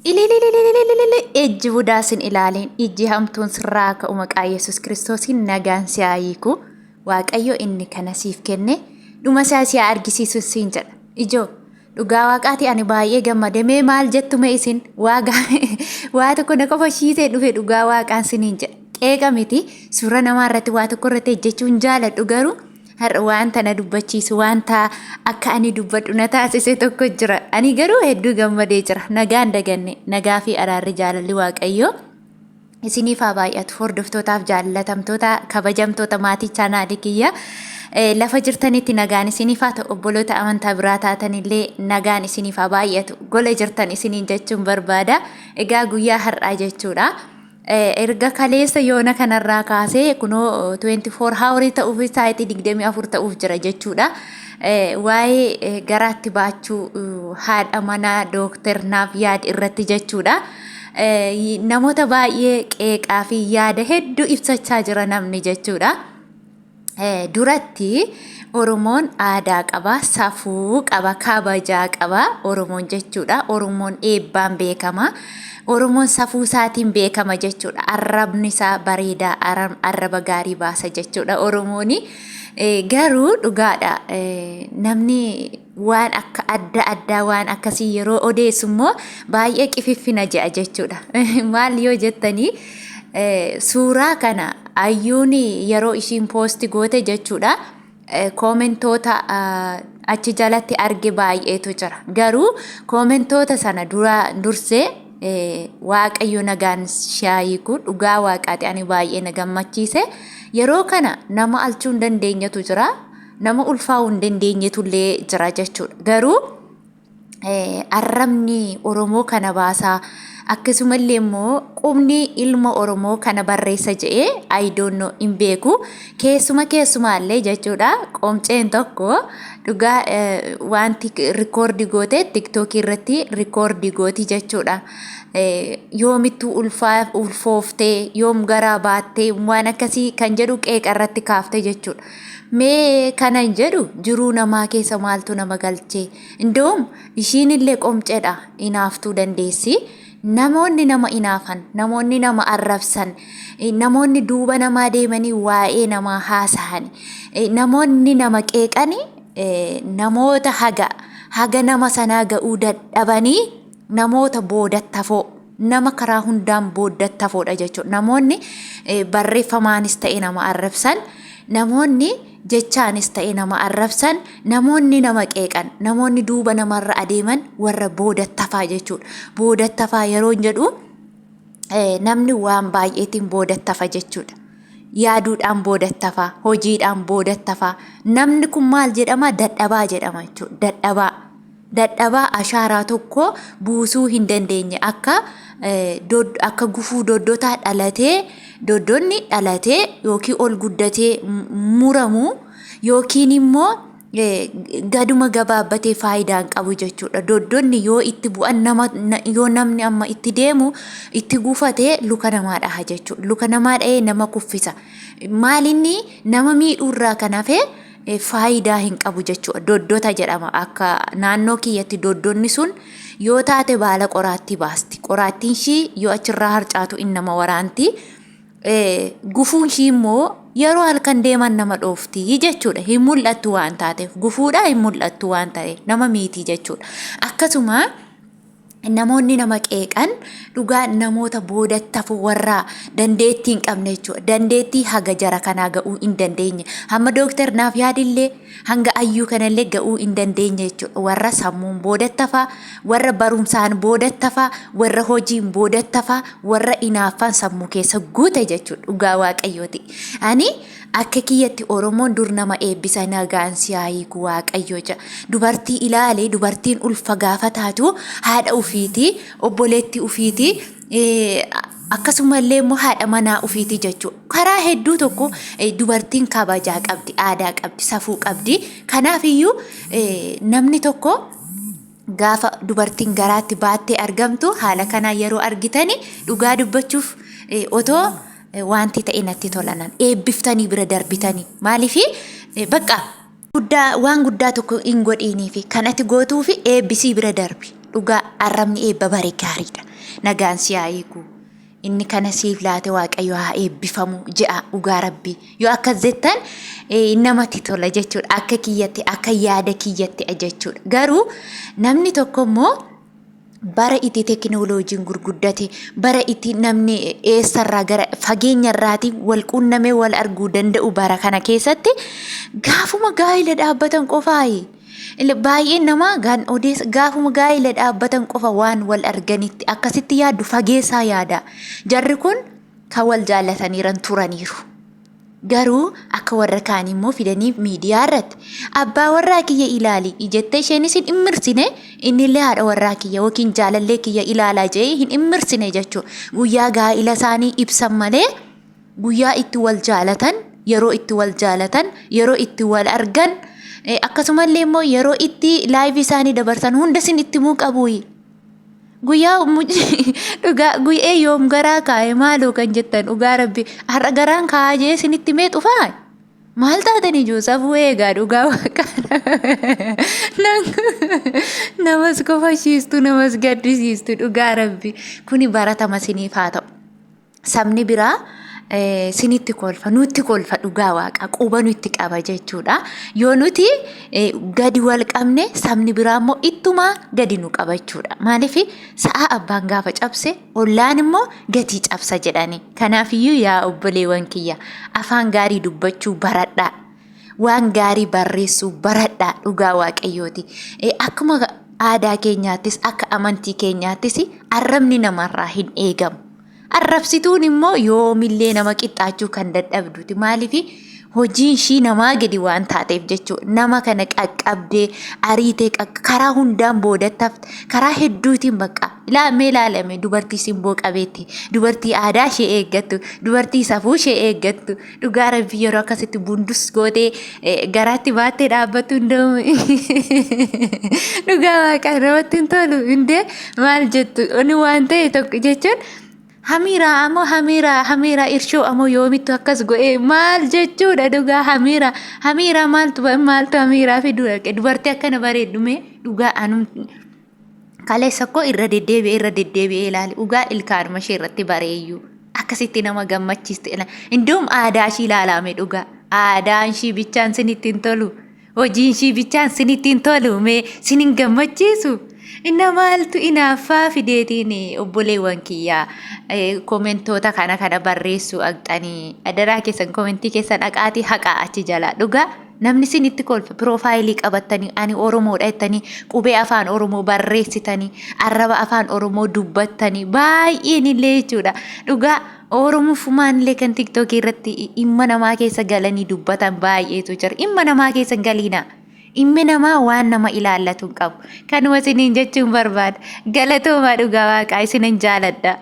Ililililililili ijji budaa sin ilaaliin ijji hamtuun sirraa ka'u maqaa Yesuus Kiristoosiin nagaan si haa hiiku. Waaqayyo inni kana siif kenne dhuma isaa si haa argisiisu siin jedha. Ijoo dhugaa waaqaati ani baay'ee gammade mee maal jettu mee isin waa waa tokko na qofa shiisee dhufe dhugaa waaqaan siniin jedha. Qeeqa miti suura namaa irratti waa tokko irratti ejjechuu hin jaaladhu garuu Har'a wanta na dubbachiisu wanta akka ani dubbadhu na taasise tokko jira. Ani garuu hedduu gammadee jira. Nagaan daganne nagaa fi araarri jaalalli Waaqayyoo isiniif haa baay'atu. Hordoftootaaf jaallatamtoota kabajamtoota maatii chaanaalii kiyya lafa jirtanitti nagaan isiniif haa ta'u. Obboloota amantaa biraa taatanillee nagaan isiniif haa baay'atu. Gola jirtan isiniin jechuun barbaada. Egaa guyyaa har'aa jechuudha. Erga kaleessa yoona kanarraa kaasee kunoo 24 hour ta'uuf sa'aatii 24 ta'uuf jira jechuudha. Waa'ee garaatti baachuu haadha manaa Dooktar Naaf Yaad irratti jechuudha. Namoota baay'ee qeeqaa fi yaada hedduu ibsachaa jira namni jechuudha. Duratti Oromoon aadaa qaba, safuu qaba, kabajaa qaba Oromoon jechuudha. Oromoon eebbaan beekama. Oromoon safuu isaatiin beekama jechuudha. Arrabni isaa bareedaa, arraba gaarii baasa jechuudha Oromooni. Garuu dhugaadha namni waan akka adda addaa waan akkasii yeroo odeessu immoo baay'ee qififfina je'a jechuudha. Maal yoo jettanii suuraa kana ayyuun yeroo ishiin poosti goote jechuudha. Koomentoota achi jalatti arge baay'eetu jira. Garuu koomentoota sana dura dursee Waaqayyo nagaan shaayiku dhugaa waaqaati ani baay'ee na gammachiise. Yeroo kana nama alchuu hin dandeenyetu jira. Nama ulfaa'uu hin dandeenyetullee jira jechuudha. Garuu arrabni Oromoo kana baasaa akkasumallee immoo qubni ilma Oromoo kana barreessa jedhee I don't know hin beeku. Keessuma keessumaallee jechuudha qomceen tokko dhugaa wanti rikoordi goote tiktookii irratti rikoordi gooti jechuudha. Yoomittuu ulfaa ulfooftee yoom garaa baattee waan akkasii kan jedhu qeeqa irratti kaafte jechuudha. Mee kanan jedhu jiruu namaa keessa maaltu nama galche? Indoom ishiin illee qomcedha inaaftuu dandeessi. Namoonni nama inaafan, namoonni nama arrabsan, namoonni duuba namaa deemanii waa'ee namaa haasahan, namoonni nama qeeqani namoota haga haga nama sanaa ga'uu dadhabanii namoota boodattafoo nama karaa hundaan booddattafoodha jechuudha. Namoonni barreeffamaanis ta'e nama arrabsan, namoonni jechaanis ta'e nama arrabsan, namoonni nama qeeqan, namoonni duuba namarra adeeman warra boodattafaa jechuudha. Boodattafaa yeroo jedhu namni waan baay'eetiin boodattafa jechuudha. Yaaduudhaan boodattafa, hojiidhaan boodattafa. Namni kun maal jedhama? Dadhabaa jedhama jechuudha. Dadhabaa. Dadhabaa ashaaraa tokko buusuu hin dandeenye akka akka gufuu doddotaa dhalatee doddonni dhalatee yookiin ol guddatee muramu yookiin immoo gaduma gabaabbatee faayidaa hin qabu jechuudha. Doddonni yoo itti bu'an nama yoo namni amma itti deemu itti gufatee luka namaa dhaha jechuudha. Luka namaa dhahee nama kuffisa. Maalinni nama miidhuurraa kan hafe faayidaa hin qabu jechuudha. Doddota jedhama. Akka naannoo kiyyatti doddonni sun yoo taate baala qoraattii baasti. Qoraattiin ishii yoo achirraa harcaatu in nama waraanti. Gufuun ishii immoo yeroo halkan deeman nama dhoofti jechuudha. Hin mul'attu waan taateef. Gufuudha hin mul'attu waan ta'eef nama miiti jechuudha. Akkasuma namoonni nama qeeqan dhugaa namoota boodatti hafu warra dandeettii hin qabne jechuudha. Dandeettii haga jara kanaa ga'uu hin dandeenye. Hamma dooktar naaf yaadillee hanga ayyuu kanallee ga'uu hin dandeenye jechuudha. Warra sammuun boodatti hafaa, warra barumsaan boodatti hafaa, warra hojiin boodatti hafaa, warra inaaffaan sammuu keessa guute jechuudha. Dhugaa waaqayyooti. Ani Akka kiyyatti Oromoon dur nama eebbisa nagaan si haa hiiku waaqayyo jedha. Dubartii ilaali dubartiin ulfa gaafa taatu haadha ufiiti obboleetti ufiiti akkasumallee immoo haadha manaa ufiiti jechuudha. Karaa hedduu tokko dubartiin kabajaa qabdi, aadaa qabdi, safuu qabdi. Kanaaf iyyuu namni tokko gaafa dubartiin garaatti baattee argamtu haala kanaan yeroo argitani dhugaa dubbachuuf otoo wanti ta'e natti tolanan eebbiftanii bira darbitanii maaliifi bakka guddaa waan guddaa tokko hin godhiiniifi kan ati gootuufi eebbisii bira darbi dhugaa arrabni eebba bare gaariidha. Nagaan si haa hiiku. Inni kana siif laate Waaqayyo haa eebbifamu je'a dhugaa Rabbii. Yoo akkas jettan namatti tola jechuudha. Akka kiyyatti akka yaada kiyyatti jechuudha. Garuu namni tokko immoo bara itti tekinooloojiin gurguddate bara itti namni eessarraa gara fageenyarraatiin wal quunnamee wal arguu danda'u bara kana keessatti gaafuma gaa'ila dhaabbatan qofaayi. Baay'een namaa gaan odeessa gaafuma gaa'ila dhaabbatan qofa waan wal arganitti akkasitti yaaddu fageessaa yaada. Jarri kun kan wal jaallataniiran turaniiru. Garuu akka warra kaanii immoo fidanii miidiyaa irratti abbaa warraa kiyya ilaali jettee isheenis hin immirsine innillee haadha warraa kiyya yookiin jaalallee kiyya ilaalaa jedhee hin immirsine jechuudha. Guyyaa gaa'ila isaanii ibsan malee guyyaa itti wal jaalatan yeroo itti wal jaalatan yeroo itti wal argan akkasumallee immoo yeroo itti laayivii isaanii dabarsan hunda isin itti himuu qabuuyi. Guyyaa dhugaa guyyee yoom garaa kaa'e maaloo kan jettan dhugaa rabbi har'a garaan kaa'aa jee isinitti mee xufaa maal taatan ijoo safuu eegaa dhugaa waaqaa namas kofashiistu namas gaddisiistu dhugaa rabbi kuni baratama isiniif haa ta'u. Sabni biraa sinitti kolfa nutti kolfa dhugaa waaqa quba nutti qaba jechuudha. Yoo nuti gadi wal qabne sabni biraa immoo ittuma gadi nu qaba jechuudha. Maaliif sa'a abbaan gaafa cabse ollaan immoo gatii cabsa jedhani. Kanaafiyyuu yaa obboleewwan kiyya afaan gaarii dubbachuu baradhaa. Waan gaarii barreessuu baradhaa dhugaa waaqayyooti. Akkuma aadaa keenyaattis akka amantii keenyaattis arrabni namarraa hin eegamu. Arrabsituun immoo yoomillee nama qixxaachuu kan dadhabduti. Maaliif hojiin ishii namaa gadi waan taateef jechuudha. Nama kana qaqqabdee ariitee karaa hundaan boodatti hafte karaa hedduutiin bakka ilaalamee ilaalame dubartii simboo qabeetti dubartii aadaa ishee eeggattu dubartii safuu ishee eeggattu dhugaa rabbii yeroo akkasitti bundus gootee garaatti baattee dhaabbattu hunda'u dhugaa waaqaa namatti hin tolu hundee maal jettu inni waan ta'e tokko jechuun hamiiraa amoo hamiiraa hamiiraa irshoo amoo yoomittu akkas go'ee maal jechuudha dhugaa hamiiraa hamiiraa maaltu maaltu hamiiraa fiduu dhaqe dubartii akkana bareeddu mee dhugaa anum Kaleessa koo irra deddeebi'ee irra deddeebi'ee ilaali. Dhugaa ilkaanuma ishee irratti bareeyyuu. Akkasitti nama gammachiisti. Indoom aadaa ishii ilaalaame dhugaa. Aadaan ishii bichaan sinitti hin tolu. Hojiin ishii bichaan sinitti hin tolu. Mee sin hin gammachiisu. Inna maaltu inaaffaa fideetiin obboleewwan kiyyaa komentoota kana kana barreessuu aqxanii adaraa keessan komentii keessan haqaatii haqaa achi jalaa dhugaa. Namni isinitti kolfa piroofaayilii qabattanii ani Oromoodha jettanii qubee afaan Oromoo barreessitanii arraba afaan Oromoo dubbattanii baay'een illee jechuudha. Dhugaa Oromummaan illee kan tiktookii irratti dhimma namaa keessa galanii dubbatan baay'eetu jira. Dhimma namaa keessa hin galiinaa. Dhimmi namaa waan nama ilaallatu hin qabu. Kanuma isiniin jechuun barbaada. Galatoomaa dhugaa waaqaa isinin jaaladha.